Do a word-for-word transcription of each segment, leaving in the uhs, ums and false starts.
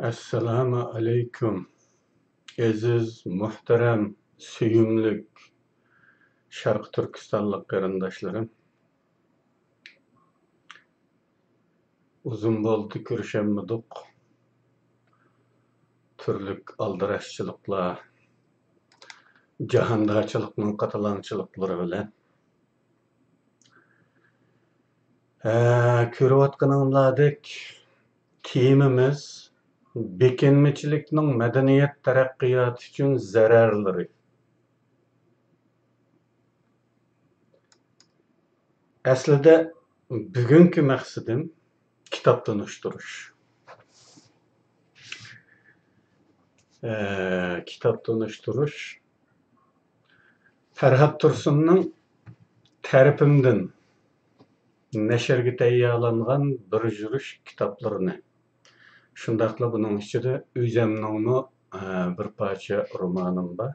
ئەسسالامۇ ئەلەيكۇم، ئەزىز، مۇھتەرەم، سۆيۈملۈك شەرقىي تۈركىستانلىق قېرىنداشلىرىم. ئۇزۇن بولدى كۆرۈشەلمىدۇق. تۈرلۈك ئالدىراشچىلىقلار، جاھاندارچىلىقنىڭ قاتلاڭچىلىقلىرى بىلەن. ھە، كۆرۈۋاتقىنىڭلاردەك تېمىمىز بېكىنمىچىلىكنىڭ مەدەنىيەت تەرەققىياتى ئۈچۈن زەرەرلىرى. ئەسلىدە بۈگۈنكى مەقسىتىم كىتاب تونۇشتۇرۇش. ئە، كىتاب تونۇشتۇرۇش. پەرھات تۇرسۇننىڭ تەرىپىمدىن نەشرگە تەييارلانغان بىر يۈرۈش كىتابلىرىنى، شۇنداقلا بۇنىڭ ئىچىدە ئۆزەمنىڭمۇ، ئە، بىر پارچە رومانىم بار.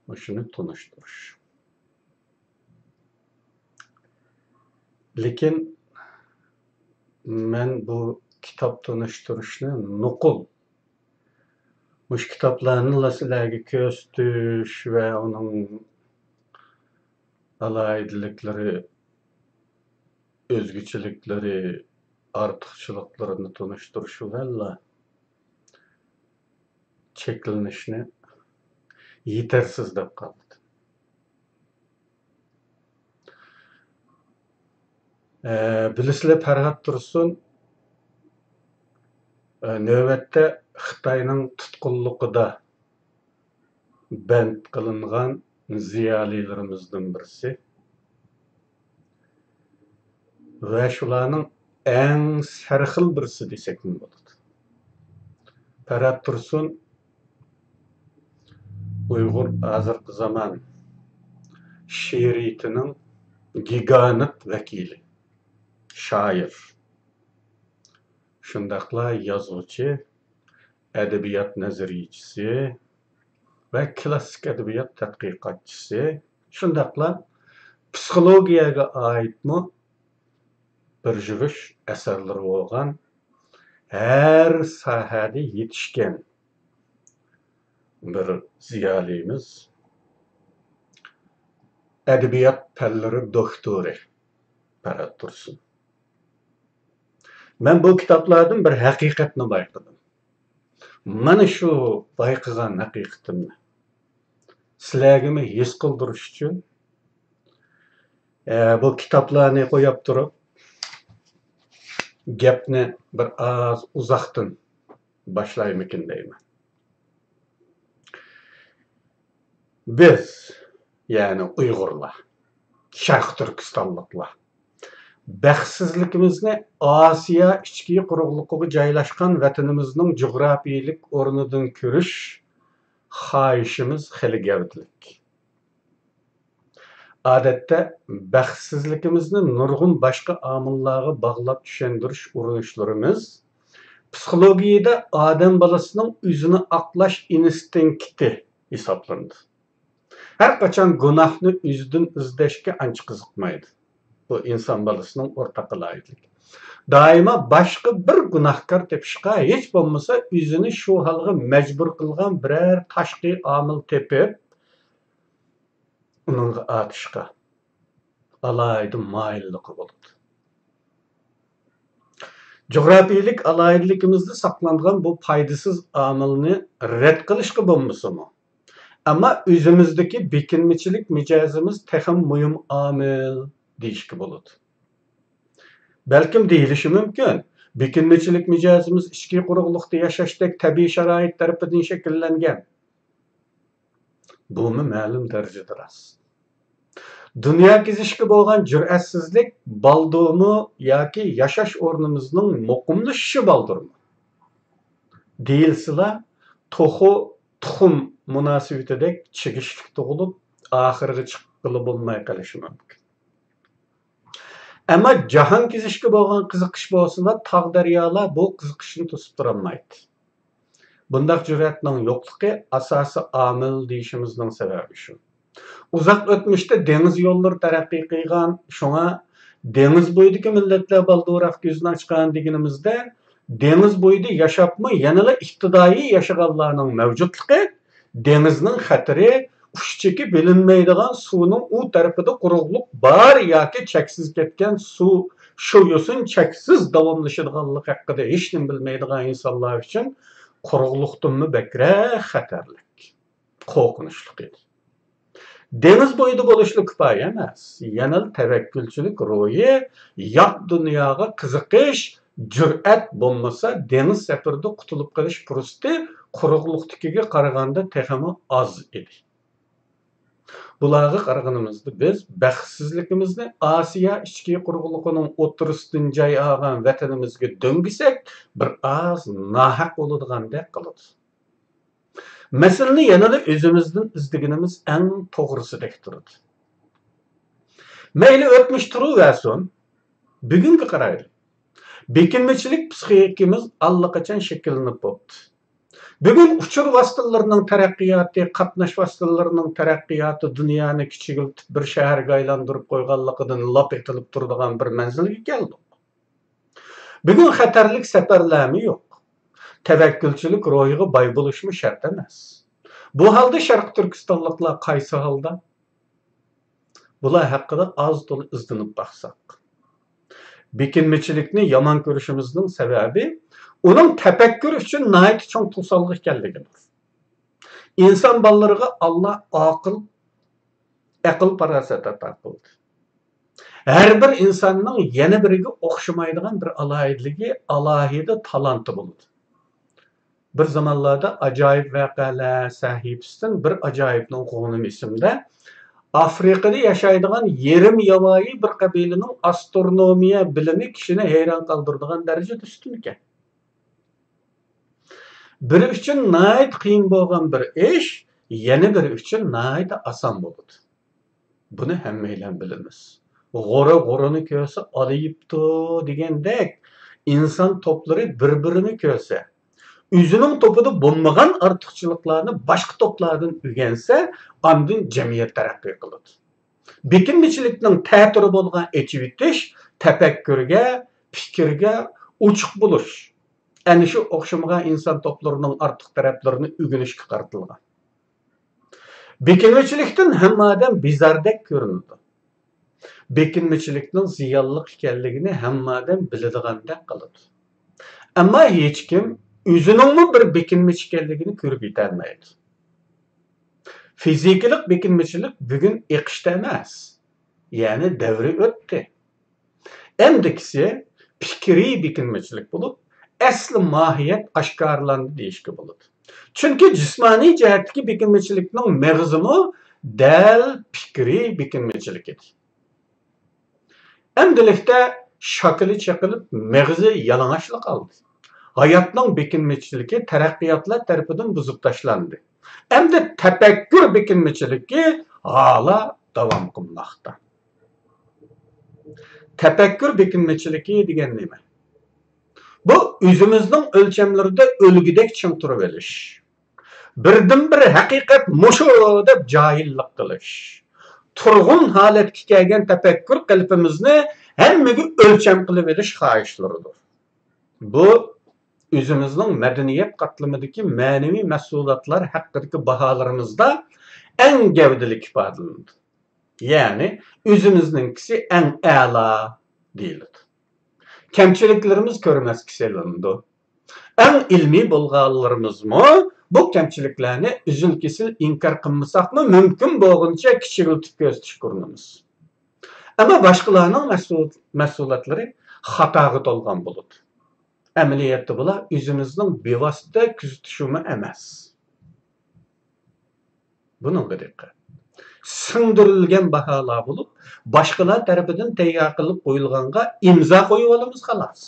مۇشۇنى تونۇشتۇرۇش. لېكىن مەن بۇ كىتاب تونۇشتۇرۇشنى نوقۇل، مۇشۇ كىتابلارنىلا سىلەرگە كۆرسىتىش ۋە ئۇنىڭ ئالاھىدىلىكلىرى، ئۆزگىچىلىكلىرى، ئارتۇقچىلىقلىرىنى تونۇشتۇرۇش بىلەنلا چەكلىنىشنى يېتەرسىز دەپ قالدىم. ئە، بىلىسىلەر، پەرھات تۇرسۇن، ئە، نۆۋەتتە خىتاينىڭ تۇتقۇنلۇقىدا بەند قىلىنغان زىيالىيلىرىمىزدىن بىرسى ۋە شۇلارنىڭ ئەڭ سەرخىل بىرسى دېسەكمۇ بولىدۇ. پەرھات تۇرسۇن ئۇيغۇر ھازىرقى زامان شېئىرىيىتىنىڭ گىگانت ۋەكىلى، شائىر، شۇنداقلا يازغۇچى، ئەدەبىيات نەزەرىيەچىسى ۋە كىلاسسىك ئەدەبىيات تەتقىقاتچىسى، شۇنداقلا پسىخولوگىيەگە ئائىتمۇ بىر يۈرۈش ئەسەرلىرى بولغان، ھەر ساھەدە يېتىشكەن بىر زىيالىيىمىز، ئەدەبىيات پەنلىرى دوكتورى پەرھات تۇرسۇن. مەن بۇ كىتابلاردىن بىر ھەقىقەتنى بايقىدىم. مانا شۇ بايقىغان ھەقىقىتىمنى سىلەرگىمۇ ھېس قىلدۇرۇش ئۈچۈن، ئە، بۇ كىتابلارنى قويۇپ تۇرۇپ، گەپنى بىر ئاز ئۇزاقتىن باشلايمىكىن دەيمەن. بىز، يەنى ئۇيغۇرلار، شەرقىي تۈركىستانلىقلار، بەختسىزلىكىمىزنى ئاسىيا ئىچكى قۇرۇقلۇقىغا جايلاشقان ۋەتىنىمىزنىڭ جۇغراپىيىلىك ئورنىدىن كۆرۈش خاھىشىمىز خېلى گەۋدىلىك. ئادەتتە بەختسىزلىكىمىزنى نۇرغۇن باشقا ئامىللارغا باغلاپ چۈشەندۈرۈش ئۇرۇنۇشلىرىمىز پسىخولوگىيىدە ئادەم بالىسىنىڭ ئۆزىنى ئاقلاش ئىنستىنكتى ھېسابلىنىدۇ. ھەر قاچان گۇناھنى ئۆزىدىن ئىزدەشكە ئانچە قىزىقمايدۇ. بۇ ئىنسان بالىسىنىڭ ئورتاق ئالاھىدىلىكى. دائىما باشقا بىر گۇناھكار تېپىشقا، ھېچ بولمىسا ئۆزىنى شۇ ھالغا مەجبۇر قىلغان بىرەر تاشقى ئامىل تېپىپ، ئۇنىڭغا ئاتىشقا ئالاھىدە مايىللىقى بولىدۇ. جۇغراپىيىلىك ئالاھىدىلىكىمىزدە ساقلانغان بۇ پايدىسىز ئامىلنى رەت قىلىشقا بولمىسىمۇ، ئەمما ئۆزىمىزدىكى بېكىنمىچىلىك مىجەزىمىز تېخىمۇ مۇھىم ئامىل دېيىشكە بولىدۇ. بەلكىم دېيىلىشى مۇمكىن، بېكىنمىچىلىك مىجەزىمىز ئىچكى قۇرۇقلۇقتا ياشاشتەك تەبىئىي شارائىت تەرىپىدىن شەكىللەنگەن. بۇمۇ مەلۇم دەرىجىدە راست. دۇنيا كېزىشكە بولغان جۈرئەتسىزلىك بالدۇرمۇ ياكى ياشاش ئورنىمىزنىڭ مۇقىملىشىشى بالدۇرمۇ؟ دېيىلسىلا، توخۇ تۇخۇم مۇناسىۋىتىدەك چىگىشلىك تۇغۇلۇپ، ئاخىرىغا چىققىلى بولماي قېلىشى مۇمكىن. ئەمما جاھان كېزىشكە بولغان قىزىقىش بولسىلا، تاغ-دەريالار بۇ قىزىقىشنى توسۇپ تۇرالمايدۇ. بۇنداق جۈرئەتنىڭ يوقلۇقى ئاساسىي ئامىل دېيىشىمىزنىڭ سەۋەبى شۇ. ئۇزاق ئۆتمۈشتە دېڭىز يوللىرى تەرەققىي قىلغان، شۇڭا دېڭىز بويىدىكى مىللەتلەر بالدۇرراق كۆزىنى ئاچقان دېگىنىمىزدە، دېڭىز بويىدا ياشاپمۇ يەنىلا ئىپتىدائىي ياشىغانلارنىڭ مەۋجۇتلۇقى، دېڭىزنىڭ خەتىرى، ئۇچ چېكى بىلىنمەيدىغان سۇنىڭ ئۇ تەرىپىدە قۇرۇقلۇق بار ياكى چەكسىز كەتكەن سۇ، شۇ يوسۇن چەكسىز داۋاملىشىدىغانلىقى ھەققىدە ھېچنېمە بىلمەيدىغان ئىنسانلار ئۈچۈن قۇرۇقلۇقتىنمۇ بەكرەك خەتەرلىك، قورقۇنچلۇق ئىدى. دېڭىز بويىدا بولۇشلا كۇپايە ئەمەس، يەنىلا تەۋەككۈلچىلىك روھى، يات دۇنياغا قىزىقىش، جۈرئەت بولمىسا، دېڭىز سەپىرىدە قۇتۇلۇپ قېلىش پۇرسىتى قۇرۇقلۇقتىكىگە قارىغاندا تېخىمۇ ئاز ئىدى. بۇلارغا قارىغىنىمىزدا، بىز بەختسىزلىكىمىزنى ئاسىيا ئىچكى قۇرۇقلۇقىنىڭ ئوتتۇرىسىدىن جاي ئالغان ۋەتىنىمىزگە دۆڭگىسەك، بىر ئاز ناھەق بولىدىغاندەك قىلىدۇ. مەسىلىنى يەنىلا ئۆزىمىزدىن ئىزدىگىنىمىز ئەڭ توغرىسىدەك تۇرىدۇ. مەيلى ئۆتمۈش تۇرۇۋەرسۇن، بۈگۈنگە قارايلى. بېكىنمىچىلىك پىسخىكىمىز ئاللىقاچان شەكىللىنىپ بوپتۇ. بۈگۈن ئۇچۇر ۋاسىتىلىرىنىڭ تەرەققىياتى، قاتناش ۋاسىتىلىرىنىڭ تەرەققىياتى دۇنيانى كىچىكلىتىپ بىر شەھەرگە ئايلاندۇرۇپ قويغانلىقىدىن لاپ ئېتىلىپ تۇرىدىغان بىر مەنزىلگە كەلدۇق. بۈگۈن خەتەرلىك سەپەرلەرمۇ يوق. تەۋەككۈلچىلىك روھىغا باي بولۇشمۇ شەرت ئەمەس. بۇ ھالدا شەرقىي تۈركىستانلىقلار قايسى ھالدا؟ بۇلار ھەققىدە ئاز-تولا ئىزدىنىپ باقساق. بېكىنمىچىلىكنى يامان كۆرۈشىمىزنىڭ سەۋەبى ئۇنىڭ تەپەككۇر ئۈچۈن ناھايىتى چوڭ توسالغۇ ئىكەنلىكىدۇر. ئىنسان بالىلىرىغا ئاللا ئاقىل، ئەقىل-پاراسەت ئاتا قىلدى. ھەر بىر ئىنساننىڭ يەنە بىرىگە ئوخشىمايدىغان بىر ئالاھىدىلىكى، ئالاھىدە تالانتى بولىدۇ. بىر زامانلاردا ئاجايىپ ۋەقەلەر سەھىپىسىدىن بىر ئاجايىپنى ئوقۇغىنىم ئېسىمدە، ئافرىقىدا ياشايدىغان يېرىم ياۋايى بىر قەبىلىنىڭ ئاسترونومىيە بىلىمى كىشىنى ھەيران قالدۇرىدىغان دەرىجىدە ئۈستۈن ئىكەن. بىرى ئۈچۈن ناھايىتى قىيىن بولغان بىر ئىش يەنە بىرى ئۈچۈن ناھايىتى ئاسان بولىدۇ. بۇنى ھەممەيلەن بىلىمىز. غورا غورىنى كۆرسە، ئالا يېپتۇ دېگەندەك، ئىنسان توپلىرى بىر-بىرىنى كۆرسە، ئۆزىنىڭ توپىدا بولمىغان ئارتۇقچىلىقلارنى باشقا توپلاردىن ئۆگەنسە، ئاندىن جەمئىيەت تەرەققىي قىلىدۇ. بېكىنمىچىلىكنىڭ تەتۈرى بولغان ئېچىۋېتىش، تەپەككۇرگە، پىكىرگە ئوچۇق بولۇش، ئەنە شۇ ئوخشىمىغان ئىنسان توپلىرىنىڭ ئارتۇق تەرەپلىرىنى ئۆگىنىشكە قارىتىلغان. بېكىنمىچىلىكتىن ھەممە ئادەم بىزاردەك كۆرۈنىدۇ. بېكىنمىچىلىكنىڭ زىيانلىق ئىكەنلىكىنى ھەممە ئادەم بىلىدىغاندەك قىلىدۇ. ئەمما ھېچكىم ئۆزىنىڭمۇ بىر بېكىنمىچ ئىكەنلىكىنى كۆرۈپ يېتەلمەيدۇ. فىزىكىلىق بېكىنمىچىلىك بۈگۈن ئېقىشتا ئەمەس، يەنى دەۋرى ئۆتتى. ئەمدىكىسى پىكرىي بېكىنمىچىلىك بولۇپ، ئەسلى ماھىيەت ئاشكارىلاندى دېيىشكە بولىدۇ. چۈنكى جىسمانىي جەھەتتىكى بېكىنمىچىلىكنىڭ مېغىزىمۇ دەل پىكرىي بېكىنمىچىلىك ئىدى. ئەمدىلىكتە شاكىلى چېقىلىپ، مېغىزى يالىڭاچلا قالدى. ھاياتنىڭ بېكىنمىچىلىكى تەرەققىياتلار تەرىپىدىن بۇزۇپ تاشلاندى. ئەمدى تەپەككۇر بېكىنمىچىلىكى ھالا داۋام قىلماقتا. تەپەككۇر بېكىنمىچىلىكى دېگەن نېمە؟ بۇ ئۆزىمىزنىڭ ئۆلچەملىرىدە ئۆلگۈدەك چىڭ تۇرۇۋېلىش. بىردىنبىر ھەقىقەت مۇشۇ دەپ جاھىللىق قىلىش. تۇرغۇن ھالەتكە كەلگەن تەپەككۇر قېلىپىمىزنى ھەممىگە ئۆلچەم قىلىۋېلىش خاھىشلىرىدۇر. بۇ ئۆزىمىزنىڭ مەدەنىيەت قاتلىمىدىكى مەنىۋى مەھسۇلاتلار ھەققىدىكى باھالىرىمىزدا ئەڭ گەۋدىلىك ئىپادىلىنىدۇ. يەنى ئۆزىمىزنىڭكىسى ئەڭ ئەلا دېيىلىدۇ. كەمچىلىكلىرىمىز كۆرمەسكە سېلىنىدۇ. ئەڭ ئىلمىي بولغانلىرىمىزمۇ بۇ كەمچىلىكلەرنى ئۈزۈل-كېسىل ئىنكار قىلمىساقمۇ، مۇمكىن بولغىنىچە كىچىكلىتىپ كۆرسىتىشكە ئۇرۇنىمىز. ئەمما باشقىلارنىڭ مەھسۇل-، مەھسۇلاتلىرى خاتاغا تولغان بولىدۇ. ئەمەلىيەتتە بۇلار ئۆزىمىزنىڭ بىۋاسىتە كۆزىتىشىمۇ ئەمەس. بۇنىڭغا دىققەت. سىڭدۈرۈلگەن باھالار بولۇپ، باشقىلار تەرىپىدىن تەييار قىلىپ قويۇلغانغا ئىمزا قويۇۋالىمىز، خالاس.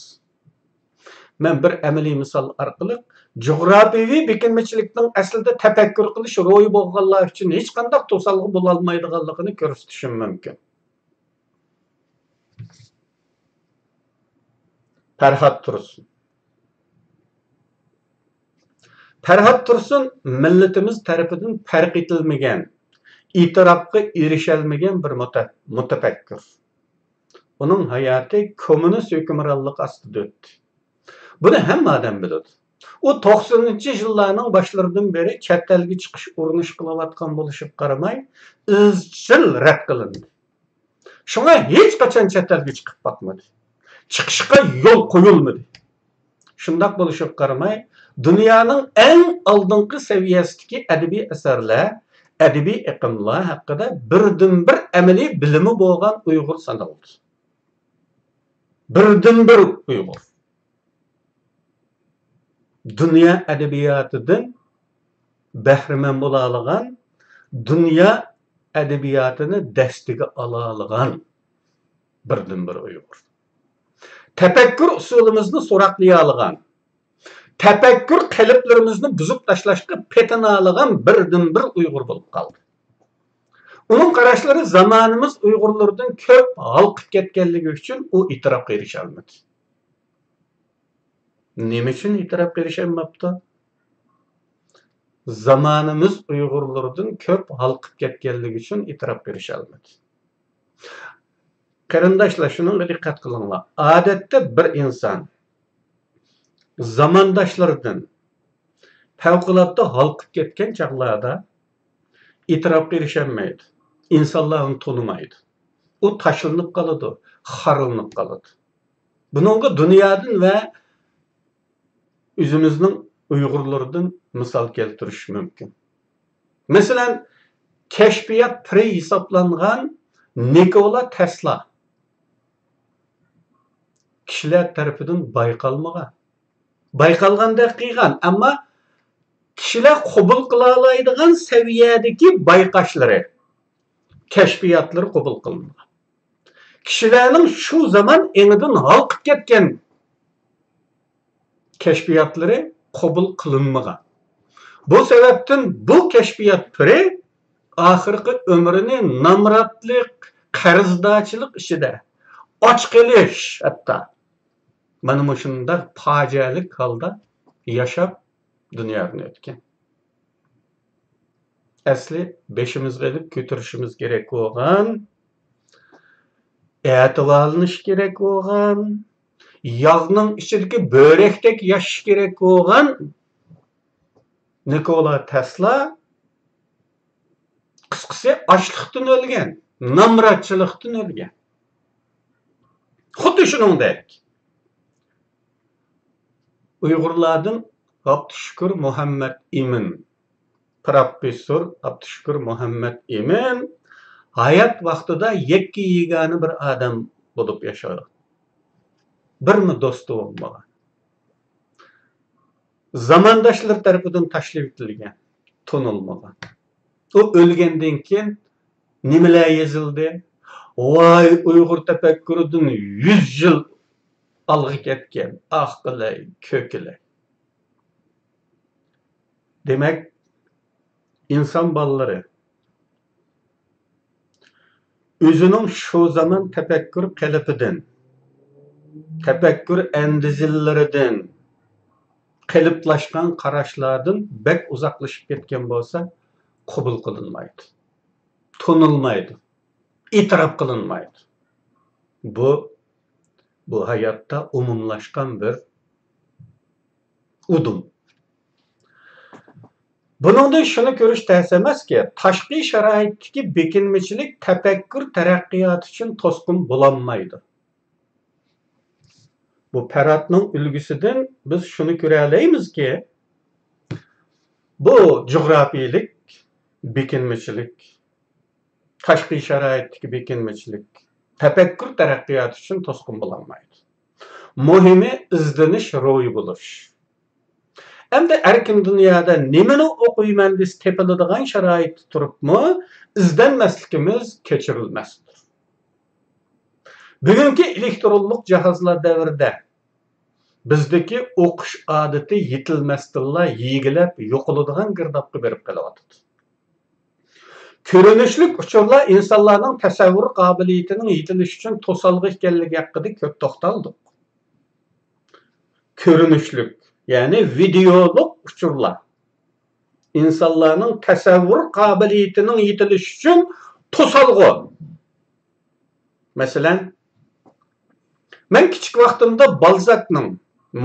مەن بىر ئەمەلىي مىسال ئارقىلىق جۇغراپىيەۋى بېكىنمىچىلىكنىڭ ئەسلىدە تەپەككۇر قىلىش روھى بولغانلار ئۈچۈن ھېچقانداق توسالغۇ بولالمايدىغانلىقىنى كۆرسىتىشىم مۇمكىن. پەرھات تۇرسۇن. پەرھات تۇرسۇن مىللىتىمىز تەرىپىدىن پەرق ئېتىلمىگەن، ئېتىراپقا ئېرىشەلمىگەن بىر مۇتە-، مۇتەپەككۇر. ئۇنىڭ ھاياتى كوممۇنىست ھۆكۈمرانلىقى ئاستىدا ئۆتتى. بۇنى ھەممە ئادەم بىلىدۇ. ئۇ توقسىنىنچى يىللارنىڭ باشلىرىدىن بېرى چەت ئەلگە چىقىش ئۇرۇنۇشى قىلىۋاتقان بولۇشىغا قارىماي، ئىزچىل رەت قىلىندى. شۇڭا ھېچقاچان چەت ئەلگە چىقىپ باقمىدى. چىقىشقا يول قويۇلمىدى. شۇنداق بولۇشىغا قارىماي، دۇنيانىڭ ئەڭ ئالدىنقى سەۋىيەسىدىكى ئەدەبىي ئەسەرلەر، ئەدەبىي ئېقىملار ھەققىدە بىردىنبىر ئەمەلىي بىلىمى بولغان ئۇيغۇر سانالدى. بىردىنبىر ئۇيغۇر. دۇنيا ئەدەبىياتىدىن بەھرىمەن بولالىغان، دۇنيا ئەدەبىياتىنى دەستىگە ئالالىغان بىردىنبىر ئۇيغۇر. تەپەككۇر ئۇسۇلىمىزنى سوراقلىيالىغان، تەپەككۇر قېلىپلىرىمىزنى بۇزۇپ تاشلاشقا پېتىنالىغان بىردىنبىر ئۇيغۇر بولۇپ قالدى. ئۇنىڭ قاراشلىرى زامانىمىز ئۇيغۇرلىرىدىن كۆپ ھالقىپ كەتكەنلىكى ئۈچۈن ئۇ ئېتىراپقا ئېرىشەلمىدى. نېمە ئۈچۈن ئېتىراپقا ئېرىشەلمەپتۇ؟ زامانىمىز ئۇيغۇرلىرىدىن كۆپ ھالقىپ كەتكەنلىكى ئۈچۈن ئېتىراپقا ئېرىشەلمىدى. قېرىنداشلار، شۇنىڭغا دىققەت قىلىڭلار. ئادەتتە بىر ئىنسان زامانداشلىرىدىن پەۋقۇلئاددە ھالقىپ كەتكەن چاغلاردا ئېتىراپقا ئېرىشەلمەيدۇ. ئىنسانلار ئۇنى تونۇمايدۇ. ئۇ تاشلىنىپ قالىدۇ، خارلىنىپ قالىدۇ. بۇنىڭغا دۇنيادىن ۋە ئۆزىمىزنىڭ ئۇيغۇرلىرىدىن مىسال كەلتۈرۈش مۇمكىن. مەسىلەن، كەشپىيات پىرى ھېسابلانغان نىكولا تەسلا كىشىلەر تەرىپىدىن بايقالمىغان. بايقالغاندەك قىلغان، ئەمما كىشىلەر قوبۇل قىلالايدىغان سەۋىيەدىكى بايقاشلىرى، كەشپىياتلىرى قوبۇل قىلىنغان. كىشىلەرنىڭ شۇ زامان ئېڭىدىن ھالقىپ كەتكەن كەشپىياتلىرى قوبۇل قىلىنمىغان. بۇ سەۋەبتىن بۇ كەشپىيات پىرى ئاخىرقى ئۆمرىنى نامراتلىق، قەرزدارچىلىق ئىچىدە، ئاچ قېلىش ھەتتا، مانا مۇشۇنداق پاجىئەلىك ھالدا ياشاپ دۇنيادىن ئۆتكەن. ئەسلى بېشىمىزغا ئېلىپ كۆتۈرۈشىمىز كېرەك بولغان، ئەتىۋارلىنىش كېرەك بولغان، ياغنىڭ ئىچىدىكى بۆرەكتەك ياشاش كېرەك بولغان نىكولا تەسلا، قىسقىسى، ئاچلىقتىن ئۆلگەن، نامراتچىلىقتىن ئۆلگەن. خۇددى شۇنىڭدەك ئۇيغۇرلاردىن ئابدۇشۈكۈر مۇھەممەت ئىمىن، پروفېسسور ئابدۇشۈكۈر مۇھەممەت ئىمىن ھايات ۋاقتىدا يەككە يېگانە بىر ئادەم بولۇپ ياشىغان. بىرمۇ دوستى بولمىغان. زامانداشلىرى تەرىپىدىن تاشلىۋېتىلگەن، تونۇلمىغان. ئۇ ئۆلگەندىن كېيىن نېمىلەر يېزىلدى؟ ۋاي، ئۇيغۇر تەپەككۇرىدىن يۈز يىل ئالغا كەتكەن، ئاقىلەي، كۆكىلەي. دېمەك، ئىنسان بالىلىرى ئۆزىنىڭ شۇ زامان تەپەككۇر قېلىپىدىن، تەپەككۇر ئەندىزىلىرىدىن، قېلىپلاشقان قاراشلاردىن بەك ئۇزاقلىشىپ كەتكەن بولسا، قوبۇل قىلىنمايدۇ، تونۇلمايدۇ، ئېتىراپ قىلىنمايدۇ. بۇ، بۇ ھاياتتا ئومۇملاشقان بىر ئۇدۇم. بۇنىڭدىن شۇنى كۆرۈش تەس ئەمەسكى، تاشقى شارائىتتىكى بېكىنمىچىلىك تەپەككۇر تەرەققىياتى ئۈچۈن توسقۇن بولالمايدۇ. بۇ پەراتنىڭ ئۈلگىسىدىن بىز شۇنى كۆرەلەيمىزكى، بۇ جۇغراپىيىلىك بېكىنمىچىلىك، تاشقى شارائىتتىكى بېكىنمىچىلىك تەپەككۇر تەرەققىياتى ئۈچۈن توسقۇن بولالمايدۇ. مۇھىمى ئىزدىنىش روھى بولۇش. ئەمدى ئەركىن دۇنيادا نېمىنى ئوقۇيمەن دېسە تېپىلىدىغان شارائىتتا تۇرۇپمۇ ئىزدەنمەسلىكىمىز كەچۈرۈلمەستۇر. بۈگۈنكى ئېلېكترونلۇق جاھازلار دەۋرىدە بىزدىكى ئوقۇش ئادىتى يېتىلمەستىنلا يىگلەپ يوقىلىدىغان گىردابقا بېرىپ قېلىۋاتىدۇ. كۆرۈنۈشلۈك ئۇچۇرلار ئىنسانلارنىڭ تەسەۋۋۇر قابىلىيىتىنىڭ يېتىلىشى ئۈچۈن توسالغۇ ئىكەنلىكى ھەققىدە كۆپ توختالدۇق. كۆرۈنۈشلۈك، يەنى ۋىدېئولۇق ئۇچۇرلار ئىنسانلارنىڭ تەسەۋۋۇر قابىلىيىتىنىڭ يېتىلىشى ئۈچۈن توسالغۇ. مەسىلەن، مەن كىچىك ۋاقتىمدا بالزاكنىڭ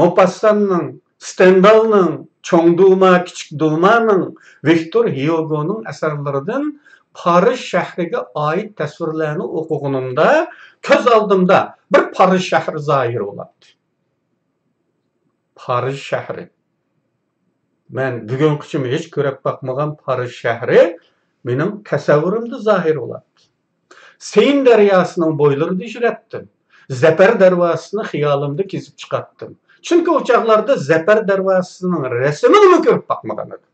موپاسساننىڭ، ستېندالنىڭ، چوڭ دۇما، كىچىك دۇمانىڭ، ۋىكتور ھيوگونىڭ ئەسەرلىرىدىن پارىژ شەھىرىگە ئائىت تەسۋىرلەرنى ئوقۇغىنىمدا، كۆز ئالدىمدا بىر پارىژ شەھىرى زاھىر بولاتتى. پارىژ شەھىرى. مەن بۈگۈنقىچە ھېچ كۆرۈپ باقمىغان پارىژ شەھىرى مېنىڭ تەسەۋۋۇرۇمدا زاھىر بولاتتى. سېين دەرياسىنىڭ بويلىرىدا يۈرەتتىم. زەپەر دەرۋازىسىنى خىيالىمدا كېزىپ چىقاتتىم. چۈنكى ئۇ چاغلاردا زەپەر دەرۋازىسىنىڭ رەسىمىنىمۇ كۆرۈپ باقمىغان ئىدىم.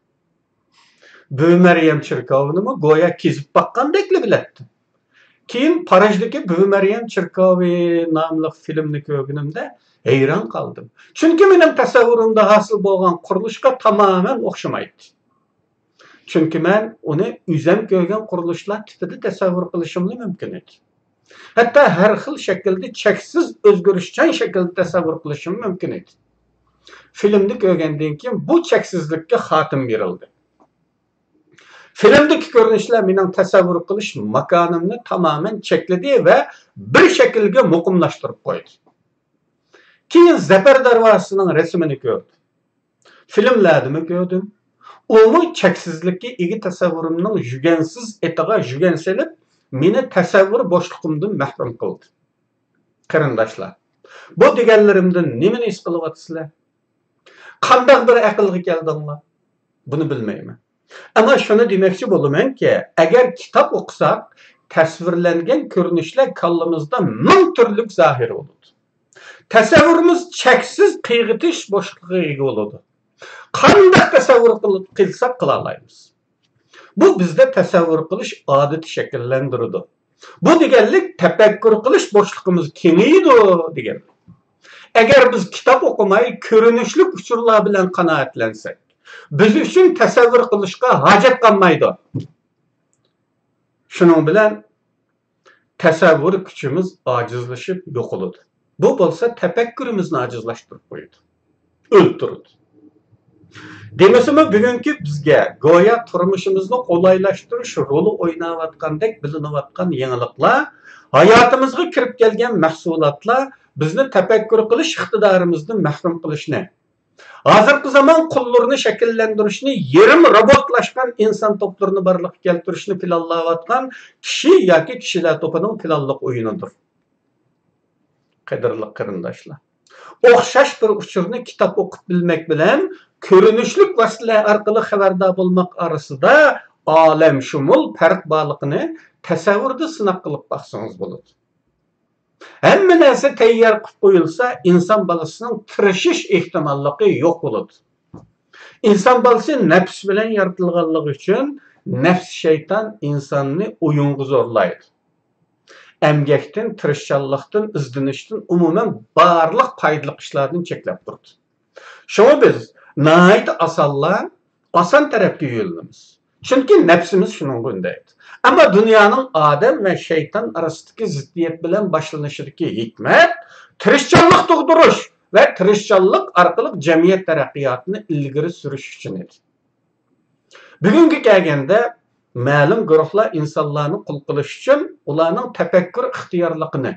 بۈۋى مەريەم چېركاۋىنىمۇ گويا كېزىپ باققاندەكلا بىلەتتىم. كېيىن پارىژدىكى بۈۋى مەريەم چېركاۋى ناملىق فىلىمنى كۆرگىنىمدە ھەيران قالدىم. چۈنكى مېنىڭ تەسەۋۋۇرۇمدا ھاسىل بولغان قۇرۇلۇشقا تامامەن ئوخشىمايتتى. چۈنكى مەن ئۇنى ئۆزۈم كۆرگەن قۇرۇلۇشلار تىپىدا تەسەۋۋۇر قىلىشىملا مۇمكىن ئىدى. ھەتتا ھەر خىل شەكىلدە چەكسىز ئۆزگىرىشچان شەكىلدە تەسەۋۋۇر قىلىشىم مۇمكىن ئىدى. فىلىمنى كۆرگەندىن كېيىن بۇ چەكسىزلىككە خاتىمە بېرىلدى. فىلىمدىكى كۆرۈنۈشلەر مېنىڭ تەسەۋۋۇر قىلىش ماكانىمنى تامامەن چەكلىدى ۋە بىر شەكىلگە مۇقىملاشتۇرۇپ قويدى. كېيىن زەپەر دەرۋازىسىنىڭ رەسىمىنى كۆردۈم. فىلىملەردىمۇ كۆردۈم. ئۇمۇ چەكسىزلىككە ئىگە تەسەۋۋۇرۇمنىڭ يۈگەنسىز ئېتىغا يۈگەن سېلىپ، مېنى تەسەۋۋۇر بوشلۇقۇمدىن مەھرۇم قىلدى. قېرىنداشلار، بۇ دېگەنلىرىمدىن نېمىنى ھېس قىلىۋاتىسىلەر؟ قانداق بىر ئەقىلگە كەلدىڭلار؟ بۇنى بىلمەيمەن. ئەمما شۇنى دېمەكچى بولىمەنكى، ئەگەر كىتاب ئوقۇساق، تەسۋىرلەنگەن كۆرۈنۈشلەر كاللىمىزدا مىڭ تۈرلۈك زاھىر بولىدۇ. تەسەۋۋۇرىمىز چەكسىز قىيغىتىش بوشلۇقىغا ئىگە بولىدۇ. قانداق تەسەۋۋۇر قىل-، قىلساق قىلالايمىز. بۇ بىزدە تەسەۋۋۇر قىلىش ئادىتى شەكىللەندۈرىدۇ. بۇ دېگەنلىك تەپەككۇر قىلىش بوشلۇقىمىز كېڭىيىدۇ دېگەن. ئەگەر بىز كىتاب ئوقۇماي، كۆرۈنۈشلۈك ئۇچۇرلار بىلەن قانائەتلەنسەك، بىز ئۈچۈن تەسەۋۋۇر قىلىشقا ھاجەت قالمايدۇ. شۇنىڭ بىلەن تەسەۋۋۇر كۈچىمىز ئاجىزلىشىپ يوقىلىدۇ. بۇ بولسا تەپەككۇرىمىزنى ئاجىزلاشتۇرۇپ قويىدۇ، ئۆلتۈرىدۇ. دېمىسىمۇ، بۈگۈنكى بىزگە گويا تۇرمۇشىمىزنى قولايلاشتۇرۇش رولى ئويناۋاتقاندەك بىلىنىۋاتقان يېڭىلىقلار، ھاياتىمىزغا كىرىپ كەلگەن مەھسۇلاتلار بىزنى تەپەككۇر قىلىش ئىقتىدارىمىزدىن مەھرۇم قىلىشنى، ھازىرقى زامان قۇللىرىنى شەكىللەندۈرۈشنى، يېرىم روبوتلاشقان ئىنسان توپلىرىنى بارلىققا كەلتۈرۈشنى پىلانلاۋاتقان كىشى ياكى كىشىلەر توپىنىڭ پىلانلىق ئويۇنىدۇر. قەدىرلىك قېرىنداشلار، ئوخشاش بىر ئۇچۇرنى كىتاب ئوقۇپ بىلمەك بىلەن كۆرۈنۈشلۈك ۋاسىتىلەر ئارقىلىق خەۋەردار بولماق ئارىسىدا ئالەمشۇمۇل پەرق بارلىقىنى تەسەۋۋۇردا سىناق قىلىپ باقسىڭىز بولىدۇ. ھەممە نەرسە تەييار قىلىپ قويۇلسا، ئىنسان بالىسىنىڭ تىرىشىش ئېھتىماللىقى يوق بولىدۇ. ئىنسان بالىسى نەپس بىلەن يارىتىلغانلىقى ئۈچۈن، نەپس شەيتان ئىنساننى ئويۇنغا زورلايدۇ. ئەمگەكتىن، تىرىشچانلىقتىن، ئىزدىنىشتىن، ئومۇمەن بارلىق پايدىلىق ئىشلاردىن چەكلەپ تۇرىدۇ. شۇڭا بىز ناھايىتى ئاسانلا ئاسان تەرەپكە يۆلىنىمىز. چۈنكى نەپسىمىز شۇنىڭغا ئۈندەيدۇ. ئەمما دۇنيانىڭ ئادەم ۋە شەيتان ئارىسىدىكى زىددىيەت بىلەن باشلىنىشىدىكى ھېكمەت تىرىشچانلىق تۇغدۇرۇش ۋە تىرىشچانلىق ئارقىلىق جەمئىيەت تەرەققىياتىنى ئىلگىرى سۈرۈش ئۈچۈن ئىدى. بۈگۈنگە كەلگەندە، مەلۇم گۇرۇھلار ئىنسانلارنى قۇل قىلىش ئۈچۈن ئۇلارنىڭ تەپەككۇر ئىختىيارلىقىنى،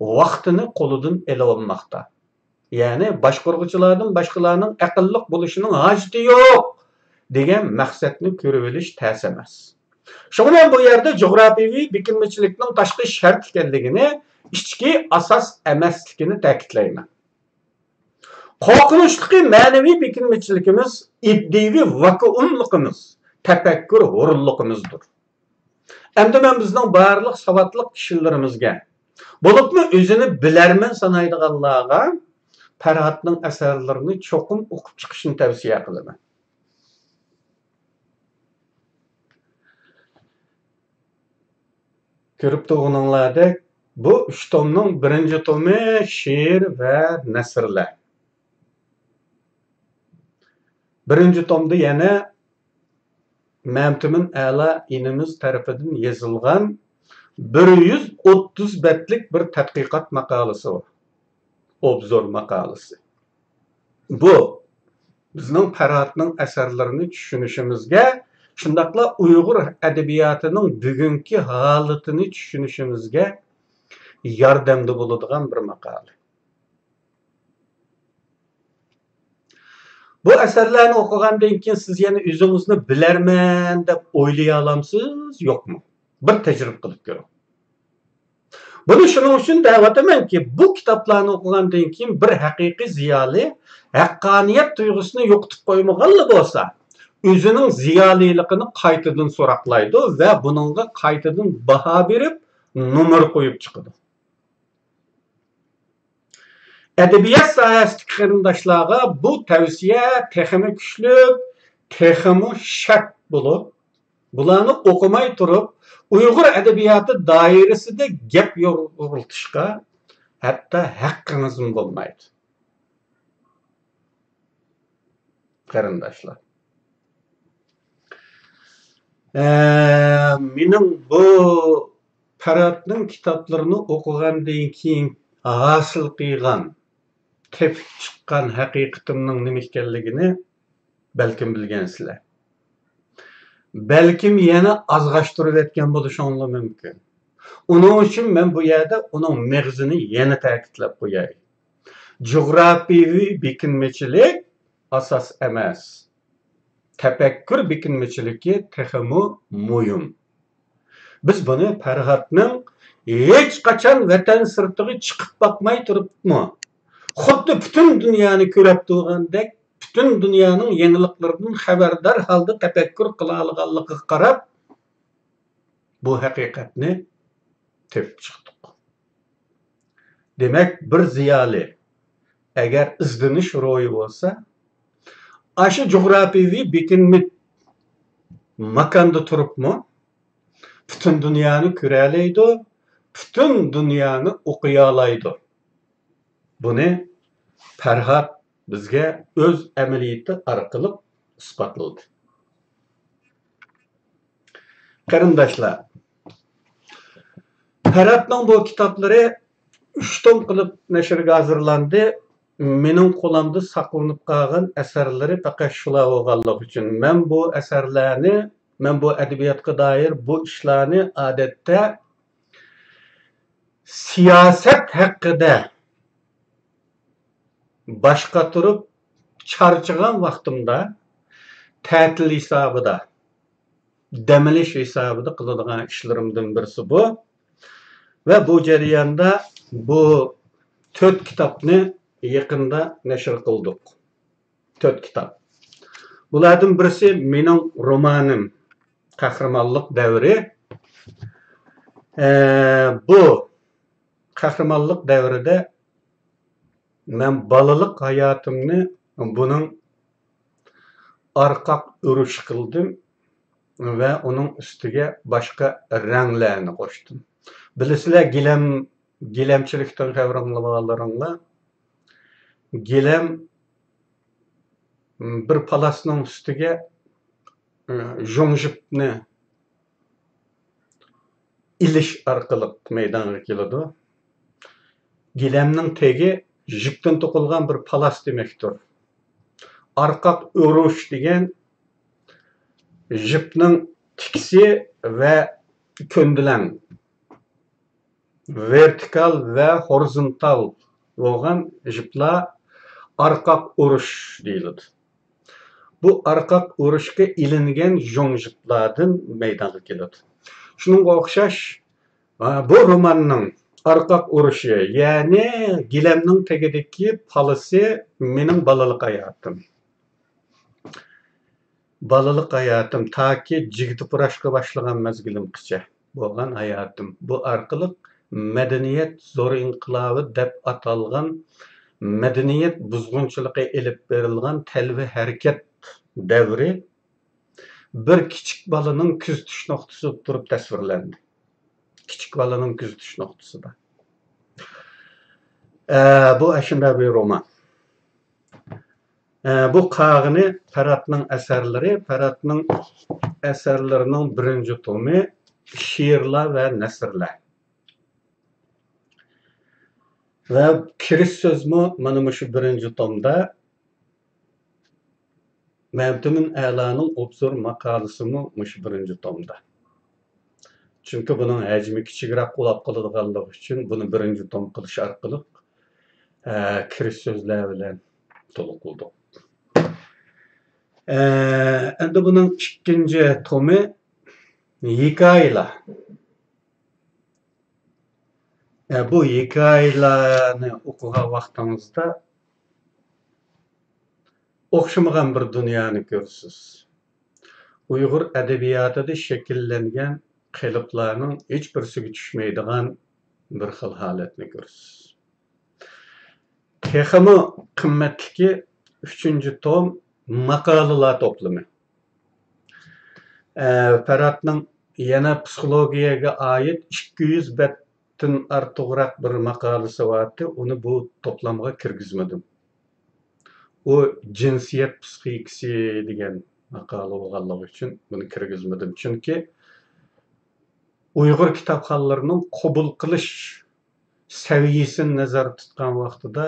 ۋاقتىنى قولىدىن ئېلىۋالماقتا. يەنى باشقۇرغۇچىلاردىن باشقىلارنىڭ ئەقىللىق بولۇشىنىڭ ھاجىتى يوق دېگەن مەقسەتنى كۆرۈۋېلىش تەس ئەمەس. شۇڭا مەن بۇ يەردە جۇغراپىيەۋى بېكىنمىچىلىكنىڭ تاشقى شەرت ئىكەنلىكىنى، ئىچكى ئاساس ئەمەسلىكىنى تەكىتلەيمەن. قورقۇنچلۇقى، مەنىۋى بېكىنمىچىلىكىمىز، ئىدىيىۋى ۋاكۇئۇملۇقىمىز، تەپەككۇر ھۇرۇنلۇقىمىزدۇر. ئەمدى مەن بىزنىڭ بارلىق ساۋاتلىق كىشىلىرىمىزگە، بولۇپمۇ ئۆزىنى بىلەرمەن سانايدىغانلارغا پەرھاتنىڭ ئەسەرلىرىنى چوقۇم ئوقۇپ چىقىشنى تەۋسىيە قىلىمەن. كۆرۈپ تۇرغىنىڭلاردەك، بۇ ئۈچ تومنىڭ بىرىنچى تومى شېئىر ۋە نەسرلەر. بىرىنچى تومدا يەنە مەمتىمىن ئەلا ئىنىمىز تەرىپىدىن يېزىلغان بىر يۈز ئوتتۇز بەتلىك بىر تەتقىقات ماقالىسى بار. ئوبزور ماقالىسى. بۇ بىزنىڭ پەرھاتنىڭ ئەسەرلىرىنى چۈشىنىشىمىزگە، شۇنداقلا ئۇيغۇر ئەدەبىياتىنىڭ بۈگۈنكى ھالىتىنى چۈشىنىشىمىزگە ياردەمدە بولىدىغان بىر ماقالە. بۇ ئەسەرلەرنى ئوقۇغاندىن كېيىن سىز يەنە ئۆزىڭىزنى بىلەرمەن دەپ ئويلىيالامسىز، يوقمۇ؟ بىر تەجرىبە قىلىپ كۆرۈڭ. بۇنى شۇنىڭ ئۈچۈن دەۋاتىمەنكى، بۇ كىتابلارنى ئوقۇغاندىن كېيىن بىر ھەقىقىي زىيالىي ھەققانىيەت تۇيغۇسىنى يوقىتىپ قويمىغانلا بولسا، ئۆزىنىڭ زىيالىيلىقىنى قايتىدىن سوراقلايدۇ ۋە بۇنىڭغا قايتىدىن باھا بېرىپ، نومۇر قويۇپ چىقىدۇ. ئەدەبىيات ساھەسىدىكى قېرىنداشلارغا بۇ تەۋسىيە تېخىمۇ كۈچلۈك، تېخىمۇ شەرت بولۇپ، بۇلارنى ئوقۇماي تۇرۇپ، ئۇيغۇر ئەدەبىياتى دائىرىسىدە گەپ يورۇتۇشقا ھەتتا ھەققىڭىزمۇ بولمايدۇ، قېرىنداشلار. ئە، مېنىڭ بۇ پەرھاتنىڭ كىتابلىرىنى ئوقۇغاندىن كېيىن ھاسىل قىلغان، تېپىپ چىققان ھەقىقىتىمنىڭ نېمە ئىكەنلىكىنى بەلكىم بىلگەنسىلەر. بەلكىم يەنە ئازغاشتۇرۇۋەتكەن بولۇشۇڭلار مۇمكىن. ئۇنىڭ ئۈچۈن مەن بۇ يەردە ئۇنىڭ مېغىزىنى يەنە تەكىتلەپ قوياي. جۇغراپىيىۋى بېكىنمىچىلىك ئاساس ئەمەس. تەپەككۇر بېكىنمىچىلىكى تېخىمۇ مۇھىم. بىز بۇنى پەرھاتنىڭ ھېچقاچان ۋەتەن سىرتىغا چىقىپ باقماي تۇرۇپمۇ، خۇددى پۈتۈن دۇنيانى كۆرۈپ تۇرغاندەك، پۈتۈن دۇنيانىڭ يېڭىلىقلىرىدىن خەۋەردار ھالدا تەپەككۇر قىلالىغانلىقىغا قاراپ، بۇ ھەقىقەتنى تېپىپ چىقتۇق. دېمەك، بىر زىيالىي ئەگەر ئىزدىنىش روھى بولسا، ئاشۇ جۇغراپىيىۋى بېكىنمە ماكاندا تۇرۇپمۇ پۈتۈن دۇنيانى كۆرەلەيدۇ، پۈتۈن دۇنيانى ئوقۇيالايدۇ. بۇنى پەرھات بىزگە ئۆز ئەمەلىيىتى ئارقىلىق ئىسپاتلىدى. قېرىنداشلار، پەرھاتنىڭ بۇ كىتابلىرى ئۈچ توم قىلىپ نەشرگە ھازىرلاندى. مېنىڭ قولۇمدا ساقلىنىپ قالغان ئەسەرلىرى پەقەت شۇلار بولغانلىقى ئۈچۈن، مەن بۇ ئەسەرلەرنى، مەن بۇ ئەدەبىياتقا دائىر بۇ ئىشلارنى ئادەتتە سىياسەت ھەققىدە باش قاتۇرۇپ چارچىغان ۋاقتىمدا تەتىل ھېسابىدا، دەم ئېلىش ھېسابىدا قىلىدىغان ئىشلىرىمدىن بىرسى بۇ. ۋە بۇ جەرياندا بۇ تۆت كىتابنى يېقىندا نەشر قىلدۇق. تۆت كىتاب. بۇلاردىن بىرسى مېنىڭ رومانىم، قەھرىمانلىق دەۋرى. ئە، بۇ قەھرىمانلىق دەۋرىدە مەن بالىلىق ھاياتىمنى بۇنىڭ ئارقاق ئۇرۇش قىلدىم ۋە ئۇنىڭ ئۈستىگە باشقا رەڭلەرنى قوشتۇم. بىلىسىلەر، گىلەم، گىلەمچىلىكتىن خەۋىرىڭلار بارلىرىڭلار. گىلەم بىر پالاسنىڭ ئۈستىگە، ئى، ژۇڭژىپنى ئېلىش ئارقىلىق مەيدانغا كېلىدۇ. گىلەمنىڭ تېگى ژىپتىن توقۇلغان بىر پالاس دېمەكتۇر. ئارقاق ئۇرۇش دېگەن ژىپنىڭ تىكىسى ۋە كۆندىلەڭ، ۋېرتىكال ۋە ھورىزونتال بولغان ژىپلار ئارقاق ئۇرۇش دېيىلىدۇ. بۇ ئارقاق ئۇرۇشقا ئېلىنگەن ژۇڭژىپلاردىن مەيدانغا كېلىدۇ. شۇنىڭغا ئوخشاش، ئا، بۇ روماننىڭ ئارقاق ئۇرۇشى، يەنى گىلەمنىڭ تېگىدىكى پالىسى مېنىڭ بالىلىق ھاياتىم. بالىلىق ھاياتىم، تاكى جىگدە پۇراشقا باشلىغان مەزگىلىمگىچە بولغان ھاياتىم. بۇ ئارقىلىق مەدەنىيەت زور ئىنقىلابى دەپ ئاتالغان مەدەنىيەت بۇزغۇنچىلىقى ئېلىپ بېرىلغان تەلۋە ھەرىكەت دەۋرى بىر كىچىك بالىنىڭ كۆزىتىش نۇقتىسىدا تۇرۇپ تەسۋىرلەندى. كىچىك بالىنىڭ كۆزىتىش نۇقتىسىدا. ئە، بۇ ئاشۇنداق بىر رومان. ئە، بۇ قالغىنى پەرھاتنىڭ ئەسەرلىرى، پەرھاتنىڭ ئەسەرلىرىنىڭ بىرىنچى تومى، شېئىرلار ۋە نەسرلەر. ۋە كىرىش سۆزمۇ مانا مۇشۇ بىرىنچى تومدا. مەمتىمىن ئەلانىڭ ئوبزور ماقالىسىمۇ مۇشۇ بىرىنچى تومدا. چۈنكى بۇنىڭ ھەجمى كىچىكرەك بولاپ قالىدىغانلىقى ئۈچۈن بۇنى بىرىنچى توم قىلىش ئارقىلىق، ئە، كىرىش سۆزلەر بىلەن تولۇقلىدۇق. ئە، ئەمدى بۇنىڭ ئىككىنچى تومى ھېكايىلەر. ئە، بۇ ھېكايىلەرنى ئوقۇغان ۋاقتىڭىزدا ئوخشىمىغان بىر دۇنيانى كۆرىسىز. ئۇيغۇر ئەدەبىياتىدا شەكىللەنگەن قېلىپلارنىڭ ھېچبىرسىگە چۈشمەيدىغان بىر خىل ھالەتنى كۆرىسىز. تېخىمۇ قىممەتلىكى ئۈچىنچى توم ماقالىلار توپلىمى. ئە، پەرھاتنىڭ يەنە پسىخولوگىيەگە ئائىت ئىككى يۈز بەتتىن ئارتۇقراق بىر ماقالىسى بارتى، ئۇنى بۇ توپلامغا كىرگۈزمىدىم. ئۇ جىنسىيەت پسىخىكىسى دېگەن ماقالە بولغانلىقى ئۈچۈن بۇنى كىرگۈزمىدىم. چۈنكى ئۇيغۇر كىتابخانلىرىنىڭ قوبۇل قىلىش سەۋىيەسىنى نەزەردە تۇتقان ۋاقتىدا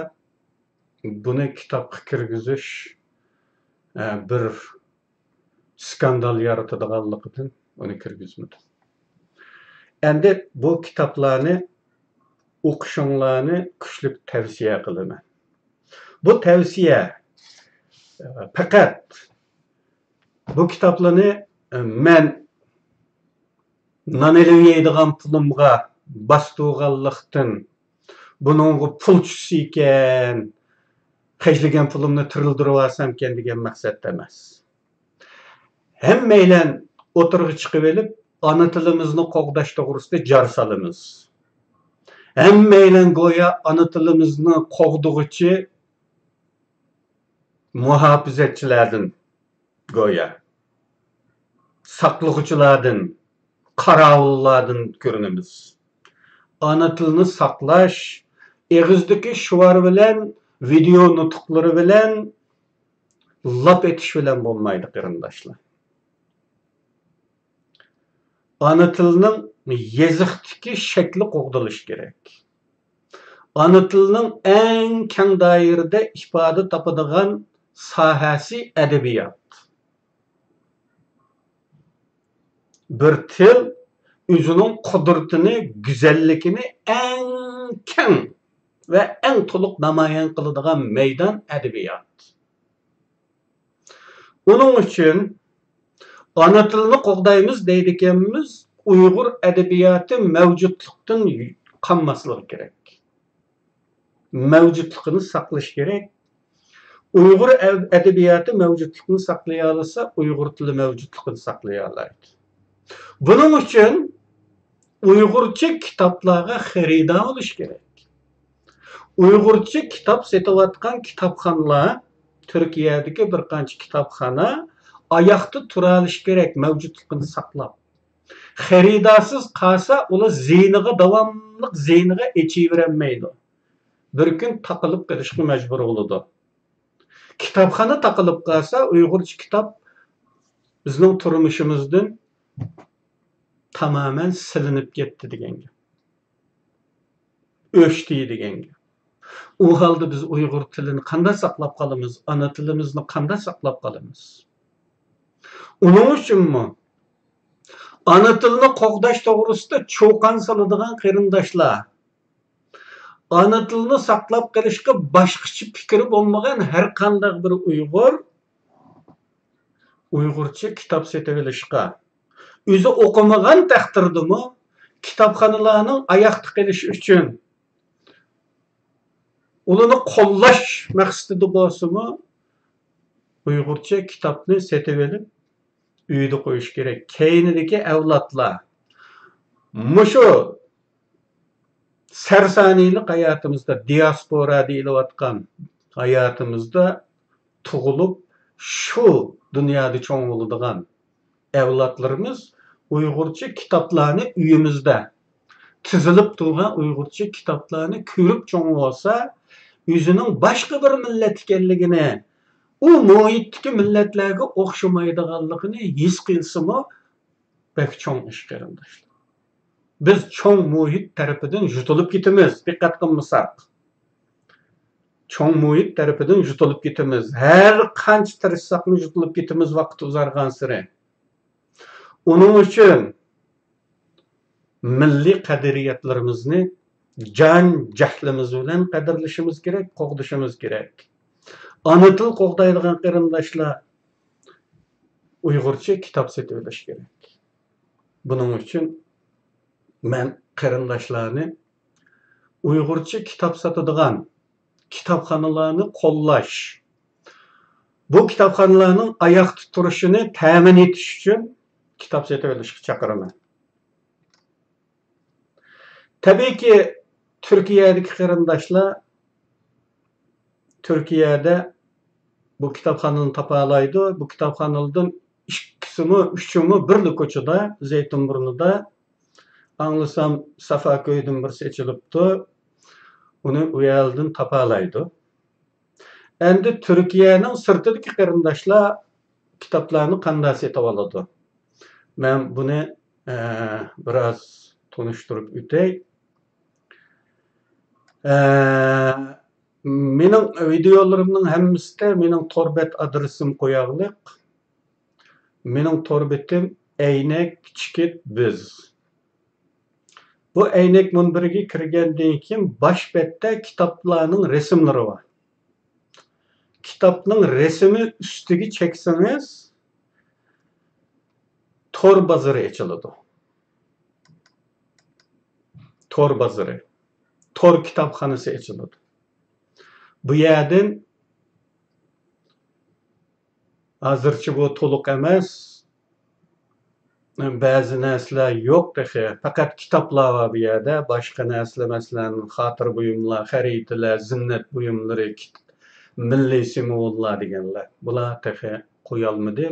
بۇنى كىتابقا كىرگۈزۈش، ئە، بىر سكاندال يارىتىدىغانلىقىدىن ئۇنى كىرگۈزمىدىم. ئەمدى بۇ كىتابلارنى ئوقۇشۇڭلارنى كۈچلۈك تەۋسىيە قىلىمەن. بۇ تەۋسىيە، ئە، پەقەت بۇ كىتابلارنى، ئە، مەن نان ئېلىپ يەيدىغان پۇلۇمغا باستۇرغانلىقتىن، بۇنىڭغا پۇل چۈشسىكەن، خەجلىگەن پۇلۇمنى تىرىلدۈرۈۋالسامكەن دېگەن مەقسەتتە ئەمەس. ھەممەيلەن ئوتتۇرىغا چىقىۋېلىپ، ئانا تىلىمىزنى قوغداش توغرىسىدا جار سالىمىز. ھەممەيلەن گويا ئانا تىلىمىزنى قوغدىغۇچى مۇھاپىزەتچىلەردىن، گويا ساقلىغۇچىلاردىن، قاراۋۇللاردىن كۆرۈنىمىز. ئانا تىلنى ساقلاش ئېغىزدىكى شوئار بىلەن، ۋىدېئو نۇتۇقلىرى بىلەن، لاپ ئېتىش بىلەن بولمايدۇ، قېرىنداشلار. ئانا تىلنىڭ يېزىقتىكى شەكلى قوغدىلىشى كېرەك. ئانا تىلنىڭ ئەڭ كەڭ دائىرىدە ئىپادە تاپىدىغان ساھەسى ئەدەبىيات. بىر تىل ئۆزىنىڭ قۇدرىتىنى، گۈزەللىكىنى ئەڭ كەڭ ۋە ئەڭ تولۇق نامايان قىلىدىغان مەيدان ئەدەبىيات. ئۇنىڭ ئۈچۈن ئانا تىلنى قوغدايمىز دەيدىكەنمىز، ئۇيغۇر ئەدەبىياتى مەۋجۇتلۇقتىن قالماسلىقى كېرەك. مەۋجۇتلۇقىنى ساقلىشى كېرەك. ئۇيغۇر ئەد-، ئەدەبىياتى مەۋجۇتلۇقىنى ساقلىيالىسا، ئۇيغۇر تىلى مەۋجۇتلۇقىنى ساقلىيالايدۇ. بۇنىڭ ئۈچۈن ئۇيغۇرچە كىتابلارغا خېرىدار بولۇش كېرەك. ئۇيغۇرچە كىتاب سېتىۋاتقان كىتابخانىلار، تۈركىيەدىكى بىر قانچە كىتابخانا ئاياقتا تۇرالىشى كېرەك، مەۋجۇتلۇقىنى ساقلاپ. خېرىدارسىز قالسا، ئۇلار زىيىنىغا، داۋاملىق زىيىنىغا ئېچىۋېرەلمەيدۇ. بىر كۈن تاقىلىپ قېلىشقا مەجبۇر بولىدۇ. كىتابخانا تاقىلىپ قالسا، ئۇيغۇرچە كىتاب بىزنىڭ تۇرمۇشىمىزدىن تامامەن سېلىنىپ كەتتى دېگەن گەپ. ئۆچتى دېگەن گەپ. ئۇ ھالدا بىز ئۇيغۇر تىلىنى قانداق ساقلاپ قالىمىز؟ ئانا تىلىمىزنى قانداق ساقلاپ قالىمىز؟ ئۇنىڭ ئۈچۈنمۇ ئانا تىلنى قوغداش توغرىسىدا چۇقان سالىدىغان قېرىنداشلار، ئانا تىلنى ساقلاپ قېلىشقا باشقىچە پىكرى بولمىغان ھەر قانداق بىر ئۇيغۇر ئۇيغۇرچە كىتاب سېتىۋېلىشقا، ئۆزى ئوقۇمىغان تەقدىردىمۇ، كىتابخانىلارنىڭ ئاياقتا قېلىشى ئۈچۈن، ئۇلارنى قوللاش مەقسىتىدە بولسىمۇ، ئۇيغۇرچە كىتابنى سېتىۋېلىپ، ئۆيدە قويۇش كېرەك. كەينىدىكى ئەۋلادلار مۇشۇ سەرسانىيلىق ھاياتىمىزدا، دىياسپورا دېيىلىۋاتقان ھاياتىمىزدا تۇغۇلۇپ، شۇ دۇنيادا چوڭ بولىدىغان ئەۋلادلىرىمىز ئۇيغۇرچە كىتابلارنى ئۆيىمىزدە تىزىلىپ تۇرغان ئۇيغۇرچە كىتابلارنى كۆرۈپ چوڭ بولسا، ئۆزىنىڭ باشقا بىر مىللەت ئىكەنلىكىنى، ئۇ مۇھىتتىكى مىللەتلەرگە ئوخشىمايدىغانلىقىنى ھېس قىلسىمۇ، بەك چوڭ ئىش، قېرىنداشلار. بىز چوڭ مۇھىت تەرىپىدىن يۇتۇلۇپ كېتىمىز، دىققەت قىلمىساق. چوڭ مۇھىت تەرىپىدىن يۇتۇلۇپ كېتىمىز. ھەر قانچە تىرىشساقمۇ يۇتۇلۇپ كېتىمىز ۋاقىت ئۇزارغانسېرى. ئۇنىڭ ئۈچۈن مىللىي قەدرىيەتلىرىمىزنى جان جەھلىمىز بىلەن قەدىرلىشىمىز كېرەك، قوغدىشىمىز كېرەك. ئانا تىل قوغدايدىغان قېرىنداشلار، ئۇيغۇرچە كىتاب سېتىۋېلىش كېرەك. بۇنىڭ ئۈچۈن مەن قېرىنداشلارنى ئۇيغۇرچە كىتاب ساتىدىغان كىتابخانىلارنى قوللاش، بۇ كىتابخانىلارنىڭ ئاياقتا تۇرۇشىنى تەمىن ئېتىش ئۈچۈن كىتاب سېتىۋېلىشقا چاقىرىمەن. تەبىئىيكى، تۈركىيەدىكى قېرىنداشلار تۈركىيەدە بۇ كىتابخانىنى تاپالايدۇ. بۇ كىتابخانىدىن ئىككىسىمۇ، ئۈچىمۇ بىرلا كوچىدا، زەيتۇنبۇرنۇدا. ئاڭلىسام، سافا كۆيدىن بىرسى ئېچىلىپتۇ. ئۇنى ئۇ يەردىن تاپالايدۇ. ئەمدى تۈركىيەنىڭ سىرتىدىكى قېرىنداشلار كىتابلارنى قانداق سېتىۋالىدۇ؟ مەن بۇنى، ئە، بىراز تونۇشتۇرۇپ ئۆتەي. ئە، مېنىڭ ۋىدېئولىرىمنىڭ ھەممىسىدە مېنىڭ تور بەت ئادرېسىم قوياغلىق. مېنىڭ تور بېتىم ئەينەك چېكىت بىز. بۇ ئەينەك مۇنبىرىگە كىرگەندىن كېيىن باش بەتتە كىتابلارنىڭ رەسىملىرى بار. كىتابنىڭ رەسىمى ئۈستىگە چەكسىڭىز، تور بازىرى ئېچىلىدۇ. تور بازىرى، تور كىتابخانىسى ئېچىلىدۇ. بۇ يەردىن، ھازىرچە بۇ تولۇق ئەمەس، بەزى نەرسىلەر يوق تېخى، پەقەت كىتابلار بار بۇ يەردە. باشقا نەرسىلەر، مەسىلەن، خاتىرە بۇيۇملار، خەرىتىلەر، زىننەت بۇيۇملىرى، كىت-، مىللىي سىمۋوللار دېگەنلەر، بۇلار تېخى قويالمىدى.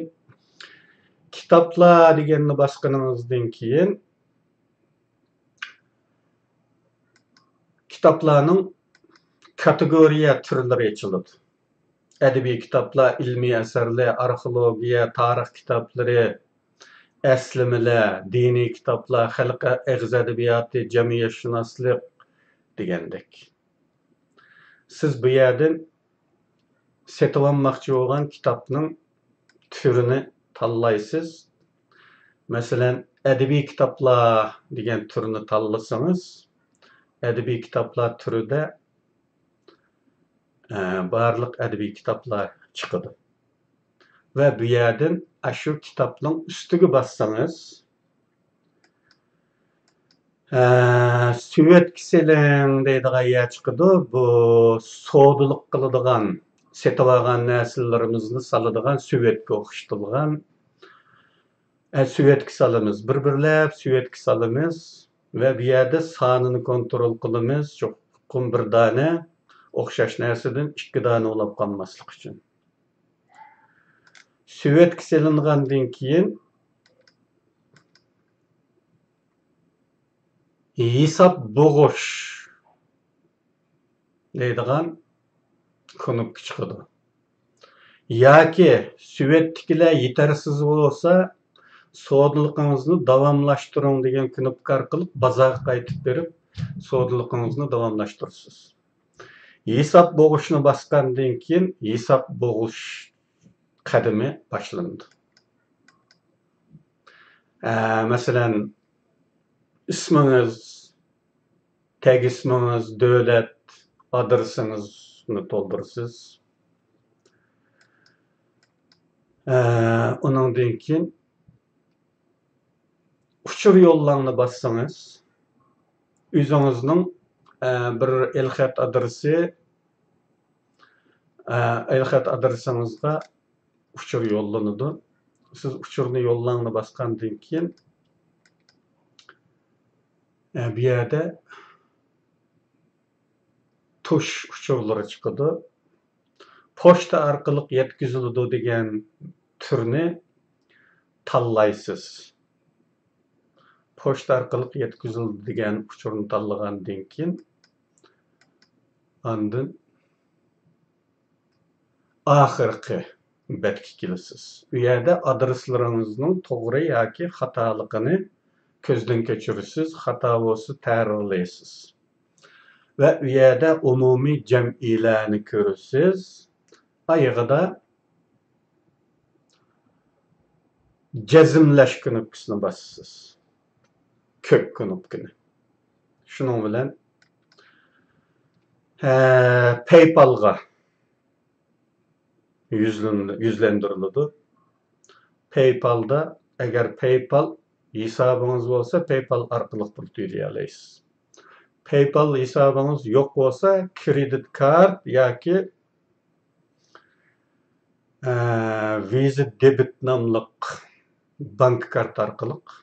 كىتابلار دېگەننى باسقىنىڭىزدىن كېيىن، كىتابلارنىڭ كاتېگورىيە تۈرلىرى ئېچىلىدۇ. ئەدەبىي كىتابلار، ئىلمىي ئەسەرلەر، ئارخېئولوگىيە، تارىخ كىتابلىرى، ئەسلىمىلەر، دىنىي كىتابلار، خەلق ئېغىز ئەدەبىياتى، جەمئىيەتشۇناسلىق دېگەندەك. سىز بۇ يەردىن سېتىۋالماقچى بولغان كىتابنىڭ تۈرىنى تاللايسىز. مەسىلەن، ئەدەبىي كىتابلار دېگەن تۈرنى تاللىسىڭىز، ئەدەبىي كىتابلار تۈرىدە، ئە، بارلىق ئەدەبىي كىتابلار چىقىدۇ. ۋە بۇ يەردىن ئاشۇ كىتابنىڭ ئۈستىگە باسسىڭىز، ئە، سېۋەتكە سېلىڭ دەيدىغان يەر چىقىدۇ. بۇ سودىلىق قىلىدىغان، سېتىۋالغان نەرسىلىرىمىزنى سالىدىغان سېۋەتكە ئوخشىتىلغان. ئە، سېۋەتكە سالىمىز، بىر-بىرلەپ سېۋەتكە سالىمىز ۋە بۇ يەردە سانىنى كونترول قىلىمىز. چوقۇم بىر دانە، ئوخشاش نەرسىدىن ئىككى دانە بولۇپ قالماسلىق ئۈچۈن. سېۋەتكە سېلىنغاندىن كېيىن، ھېساب بوغۇش دەيدىغان كۇنۇپكا چىقىدۇ. ياكى سېۋەتتىكىلەر يېتەرسىز بولسا، سودىلىقىڭىزنى داۋاملاشتۇرۇڭ دېگەن كۇنۇپكا ئارقىلىق بازارغا قايتىپ بېرىپ، سودىلىقىڭىزنى داۋاملاشتۇرىسىز. ھېساب بوغۇشنى باسقاندىن كېيىن، ھېساب بوغۇش قەدىمى باشلىنىدۇ. ئە، مەسىلەن، ئىسمىڭىز، تەگ ئىسمىڭىز، دۆلەت، ئادرېسىڭىزنى تولدۇرىسىز. ئە، ئۇنىڭدىن كېيىن ئۇچۇر يوللاڭنى باسسىڭىز، ئۆزىڭىزنىڭ، ئە، بىر ئېلخەت ئادرېسى، ئە، ئېلخەت ئادرېسىڭىزغا ئۇچۇر يوللىنىدۇ. سىز ئۇچۇرنى يوللاڭنى باسقاندىن كېيىن، ئە، بۇ يەردە توش ئۇچۇرلىرى چىقىدۇ. پوچتا ئارقىلىق يەتكۈزۈلىدۇ دېگەن تۈرنى تاللايسىز. پوچتا ئارقىلىق يەتكۈزۈلىدۇ دېگەن ئۇچۇرنى تاللىغاندىن كېيىن، ئاندىن ئاخىرقى بەتكە كېلىسىز. ئۇ يەردە ئادرېسلىرىڭىزنىڭ توغرا ياكى خاتالىقىنى كۆزدىن كەچۈرىسىز، خاتا بولسا تەھرىرلەيسىز. ۋە ئۇ يەردە ئومۇمىي جەمئىيلەرنى كۆرىسىز. ئايىغىدا جەزملەش كۇنۇپكىسىنى باسىسىز. كۆك كۇنۇپكىنى. شۇنىڭ بىلەن، ھە، پەيپالغا يۈزلىن-، يۈزلەندۈرۈلىدۇ. پەيپالدا، ئەگەر پەيپال ھېسابىڭىز بولسا، پەيپال ئارقىلىق پۇل تۆلىيەلەيسىز. پەيپال ھېسابىڭىز يوق بولسا، كرېدىت كارت ياكى، ئە، ۋىزا دېبىت ناملىق بانكا كارتا ئارقىلىق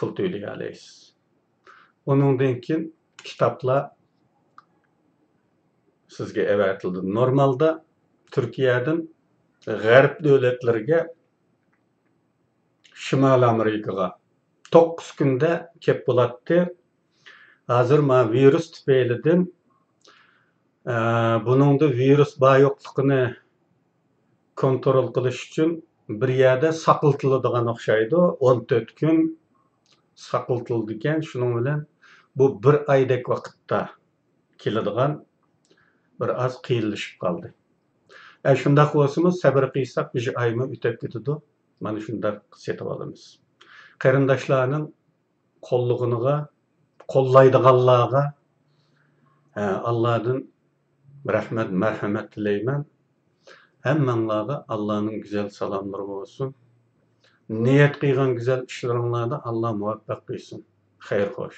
پۇل تۆلىيەلەيسىز. ئۇنىڭدىن كېيىن كىتابلار سىزگە ئەۋەتىلىدۇ. نورمالدا تۈركىيەدىن غەرب دۆلەتلىرىگە، شىمالىي ئامېرىكىغا توققۇز كۈندە كەپ بولاتتى. ھازىر مانا ۋىرۇس تۈپەيلىدىن، ئە، بۇنىڭدا ۋىرۇس بار يوقلۇقىنى كونترول قىلىش ئۈچۈن بىر يەردە ساقلىتىلىدىغان ئوخشايدۇ. ئون تۆت كۈن ساقلىتىلىدىكەن. شۇنىڭ بىلەن بۇ بىر ئايدەك ۋاقىتتا كېلىدىغان بىر ئاز قىيىنلىشىپ قالدى. ئە، شۇنداق بولسىمۇ، سەۋر قىلساق، بىر ئايمۇ ئۆتۈپ كېتىدۇ. مانا شۇنداق سېتىۋالىمىز. قېرىنداشلارنىڭ قوللىغىنىغا، قوللايدىغانلارغا، ئە، ئاللادىن رەھمەت، مەرھەمەت تىلەيمەن. ھەممەڭلارغا ئاللانىڭ گۈزەل سالاملىرى بولسۇن. نىيەت قىلغان گۈزەل ئىشلىرىڭلاردا ئاللا مۇۋەپپەق قىلسۇن. خەير خوش.